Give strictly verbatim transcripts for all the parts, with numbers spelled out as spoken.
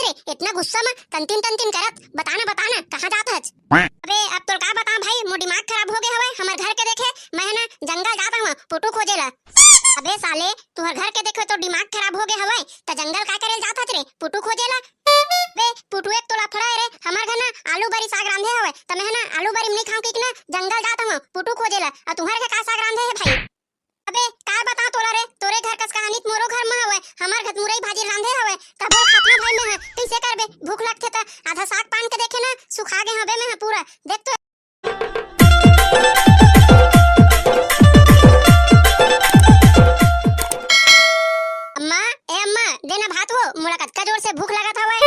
रे, इतना गुस्सा में तनतिन तनतिन करत, बता ना, बता ना, कहाँ जात हच? अबे अब तोर का बताओ भाई, मोर दिमाग खराब हो गए हवय, हमर घर के देखे, मैं ना जंगल जात हूँ पुटू खोजे ला। अबे साले, तुहर घर के देखे तो दिमाग खराब हो गए हवय, त जंगल का करे जात हच रे, पुटू खोजे ला? बे पुटू एक तो लफड़ा है रे, हमर घर ना आलू बरी साग रांधे हवय, त मैं ना आलू बरी नहीं खाऊं कि ना जंगल जात हूँ पुटू खोजे ला। और तुहर के का साग रांधे है भाई? अबे का बताओ तोला रे, तोरे घर कस कहानी त मोरो घर में हवय, हमर घर मुरई भाजी रांधे हवय, तभो खाथों भाई मैं ह, कइसे करबे? भूख लगथे त आधा साग पान के देखे ना सुखा गे हबे मैं ह पूरा। देख तो अम्मा, ए अम्मा, देना भात हो, मोला कतका जोर से भूख लगत हवय।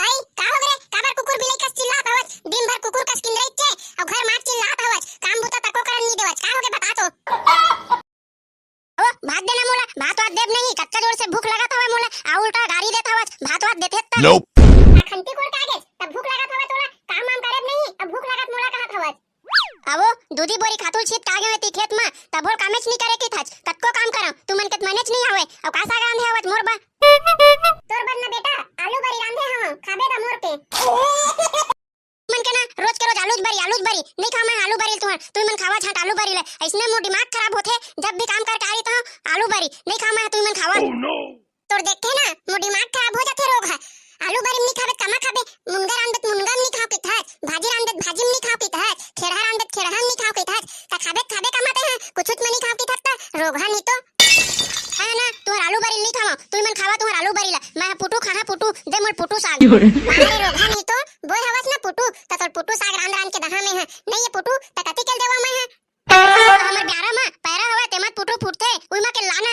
आई, का हो गे? काबर कुकुर बिलाई कस चिल्लात हवस? दिन भर कुकुर कस किंदरइच हे, अउ घर मार चिल्लात हवस, काम बूता तको करन नी देवस, का हो गे बता तो? ओ, भात देना मोला, भात वात देब नहीं, कतका जोर से भूख लगत हवय मोला, आ उल्टा गारी देत हवस, भात वात देते त। Nope। आ खंती कोर का गे, तब भूख लगत हवय तोला, काम वाम करेब नहीं, अब भूख लगत मोला कहत हवस। आवो, दूधी बोरी खातू छीत का गे होती खेत म, तभो कामेच नी करे किथच, कतको काम करव, तुमन के त मैनेच नी आवे, अउ का साग रांधे आवत मोर बा? तोर बर न बेटा, आलू बरी रांधे हवं, खाबे त मोर के। मन के ना, रोज के रोज आलूच बरी, आलूच बरी, नहीं खाव मैं आलू बरी तुहर, तुमन खावा छाट आलू बरी ले, अइसने मोर दिमाग खराब होथे, जब भी काम करके आ रही तो आलू बरी, नहीं खाव मैं तुमन खावा। Oh no। तोर देखे ना, मोर दिमाग खराब हो जाथे रोग ह। आलू बरी म नी खाबे त कामा खाबे? मुनगा रांधबे त मुनगा म नी खाव किथस, भाजी रांधबे त भाजी म नी खाव किथस, खेड़हा रांधबे त खेड़हा म नी खाव किथस, त खाबे त खाबे कामा ते ह, कुछुच म नी खाव किथस त रोग ह नी तो। हाँ ना, तुहर आलू बरी ल नी खावा, तुमन खावा तुहर आलू बरी ला, मैं ह पुटू खाहा पुटू, दे मोर पुटू साग। अरे रोग ह नी तो, बोए हवस ना पुटू, त तोर पुटू साग रांध रांध के दहा मैं ह, नहीं ये पुटू, त कति के ल देवा मैं ह? हमर ब्यारा म पैरा हवय, तेमा पुटू फूटथे, उही म के लाना।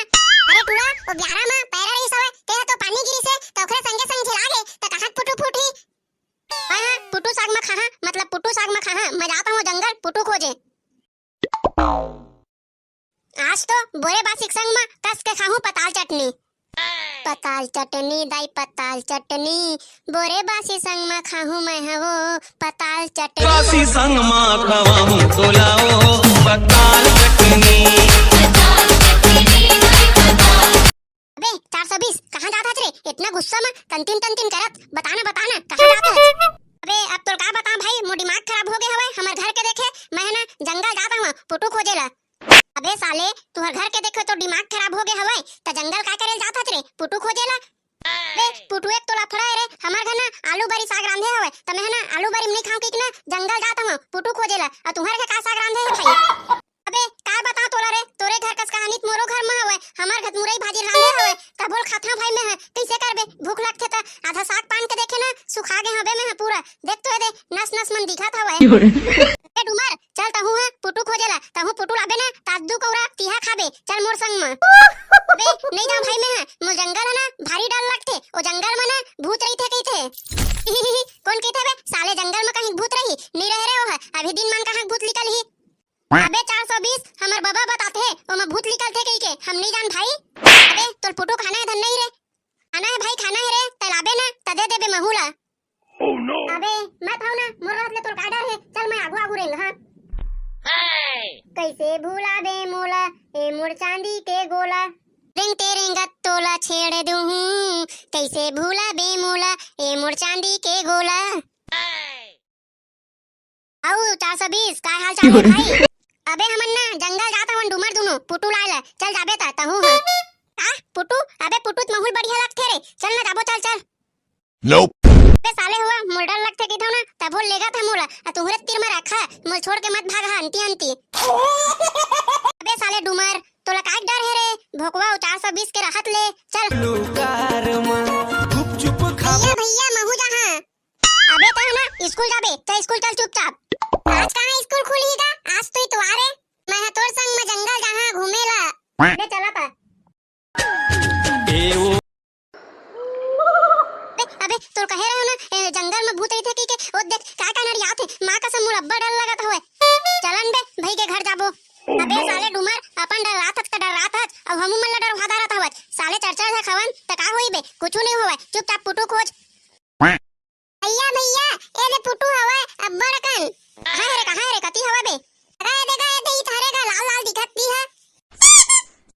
अरे टुरा, ओ ब्यारा म पैरा रहिस हवय, तेहा तो पानी गिरिस हे, त ओखरे संगे संग झिला गे, त कहाँ पुटू फूटही? हाँ, हाँ, पुटू साग म खाहा, मतलब पुटू साग म खाहा, मैं जात हूँ जंगल पुटू खोजे। आज तो बोरे बासी के संग म कस के खाहूँ पताल चटनी। पताल चटनी दाई पताल चटनी, बोरे बासी संग म खाहूँ मैं हवो पताल चटनी। बासी संग म खवाहूँ तोला ओ पताल चटनी। अबे चार सौ बीस, कहाँ जात हच रे? इतना गुस्सा म तनतिन तनतिन करत, बता ना, बता ना, कहाँ जात हच? अबे अब तोर का बता भाई, मोर दिमाग खराब हो गए हवय, हमर घर के देखे, मैं ह ना जंगल जात हूँ पुटू खोजे ला। अबे साले, तुहर घर के देखे तो दिमाग खराब हो गए हवय, त जंगल का करे जात हच रे? पुटू खोजे ला। बे, पुटू एक तो लफड़ा है रे, हमर घर ना आलू बरी साग रांधे हवय, त मैं ह ना आलू बरी नहीं खाऊं कि ना जंगल जात हूँ पुटू खोजे ला। अउ तुहर के का साग रांधे है भाई? अबे का बता तोला रे, तोरे घर कस कहानी त मोरो घर म हवय, हमर घर मुरई भाजी रांधे हवय, तभो ल खाथों भाई मैं ह, कइसे करबे? भूख लगथे त आधा साग पान के देखे ना सुखा गे हबे मैं ह पूरा, देख तो ए दे नस नस मन दिखत हवय। ए डुमर, चल तहूँ ह पुटू खोजे ला, तहूँ पुटू लाबे ना, त आज दू कौरा तिहा खाबे, चल मोर संग म। अबे, नहीं जाऊँ भाई मैं ह, मोर जंगल ह ना, भारी डर लगथे, ओ जंगल म ना भूत रहिथे कहिथे। कोन कहिथे बे, साले जंगल म कहीं भूत रही, नहीं रहे रे ओ ह, अभी दिन मन कहाँ भूत निकलही। अबे चार सौ बीस, हमर बबा बताथे, ओमा भूत निकलथे कहिके, हम नहीं जान भाई। अबे, तोर पुटू खाना है धन नहीं रे, खाना है भाई, खाना है रे, तैं लाबे ना, त दे देबे महू ला। Oh no! अबे, मत हव ना, मोर रहत ले तोर का डर हे? चल, मैं आगू आगू रेंगहूँ। कइसे भुलाबे मोला, ए मोर चांदी के गोला। रेंगते रेंगत तोला छेड़ दूहूँ, कइसे भुलाबे मोला, ए मोर चांदी के गोला। अउ चार सौ बीस, का हाल चाल हे भाई? अबे हमन ना जंगल जात हवन डूमर दुनों, पुटू लाय ला, चल जाबे त तहूँ ह। आ, पुटू? अबे पुटू त महू ल बढ़िया लगथे रे, चल ना जाबो, चल, चल। Nope। अबे साले हुआ, मोर डर लगथे कहिथव ना, तभो लेगत ह मोला, अउ तुहरे तीर म रखा, मोला छोड़ के मत भागहा अंती अंती। अबे साले डूमर, तोला काय डर हे रे? भोकवा अउ चार सौ बीस के रहत ले, चल। लुकार म गुपचुप खाबो। भैया, भैया, महू जाहा। अबे तैं ना स्कूल जाबे, तैं स्कूल चल चुपचाप। आज कहाँ स्कूल खुलही गा? आज तो इतवार हे। मैं ह तोर संग म जंगल जाहा घूमे ला। ले चला ता। ए ओ। अबे, अबे, तोर कहे रहे हो ना, ए, जंगल म भूत रहिथे कहिके, ओ देख, का का नरियात हे, माँ कसम मोला अब्बड़ डर लगत हवय। चलन बे, भई के घर जाबो। अबे साले डूमर, अपन डरात हच त डरात हच, अउ हमू मन ला डरवा डारत हवच। साले चरचर झक हवन, त का होही बे, कुछू नइ होवय, चुपचाप पुटू खोज। भैया, भैया, ए दे पुटू हवय, अब्बड़ अकन। कहाँ हे रे, कहाँ हे रे, कति हवय बे? अरे, ए दे गा, ए दे, ई थारे गा, लाल लाल दिखत भी हे।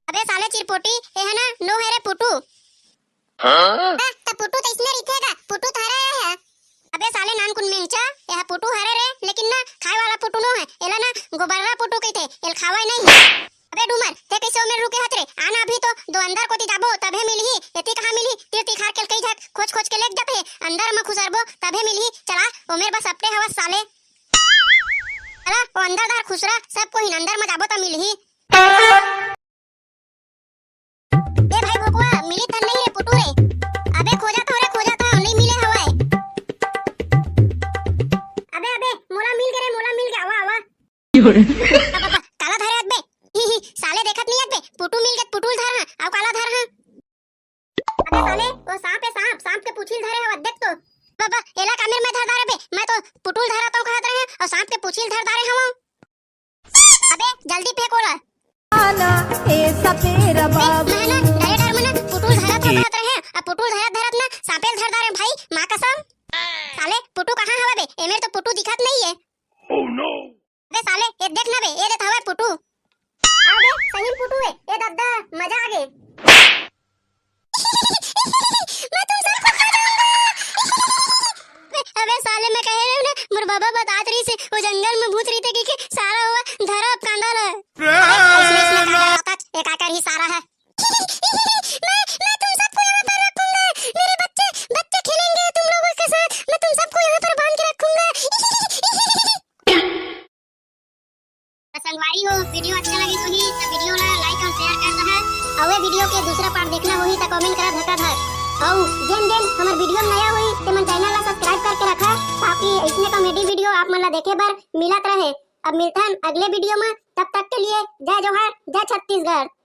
अबे साले चिरपोटी, ए हे ना, नो हे रे पुटू। हाँ? हाँ, त पुटू त इसने रहिथे गा, खोज खोज के लेग जाथे, अंदर म खुसरबो तभे मिलही। चला, ओमेर बस अपटे हवस साले। चला, ओ अंदर डहर खुसरा, सब कोई अंदर म जाबो त मिलही। ए भाई भोकुआ, मिली त नहीं रे पुटू रे। अबे खोजत हव रे, खोजत हव, नहीं मिले हवय। अबे, अबे, मोला मिल गे रे, मोला मिल गे, आवा, आवा। अबे, अबे, काला धरे हस बे? ही, ही, साले देखत नहीं हस बे? पुटू मिल गे, पुटू ल धर हां, अउ काला धर हां। अबे साले, ओ सांप हे सांप, सांप के पूछी ल धरे हवस, देख तो। बाबा, एला कामेर में धर डारे बे, मैं तो पुटू ल धरत हंव कहत रहेंव, अउ सांप के पूछी ल धर डारे हवंव। अबे, जल्दी फेंक ओला। आना, ए सपेरा बाबू। मैं ना, डरे डर में ना, पुटू ल धरत हंव कहत रहेंव, अब पुटू ल धरत धरत ना, सांपे ल धर डारेंव भाई, माँ कसम। साले, पुटू कहाँ हवय बे? एमेर तो पुटू दिखत नहीं हे। Oh no! अबे साले, ए देख ना बे, ए देख हवय पुटू। अबे, सही म पुटू हे, ए दद्दा, मजा आ गे। मैं तुम सबको खा जाऊंगा। अबे साले, मैं कहे रहेंव ना, मोर बाबा बतात रहिसे, ओ जंगल में भूत रहिथे कहिके, सारा हुआ धरा अब कांदा ला। अइसने, अइसने कांदा लातात, ए का करही सारा हे। मैं, मैं तुम सबको यहाँ पर रखूंगा। मेरे बच्चे, बच्चे खेलेंगे तुम लोगों के साथ। मैं तुम सबको यहाँ पर बांध के रखूंगा। संगवारी हो, video अच्छा लगे होही त video ला like अउ share कर दहा। अउ ए video के दूसरा part देखना होही त comment करा धकाधक। अउ जेन जेन हमर video में नया होही, तेमन channel ला subscribe करके रखा, ताकि अइसने comedy video आप मन ला देखे बर मिलत रहे। अब मिलथन अगले video में, तब तक के लिए जय जोहार, जय छत्तीसगढ़।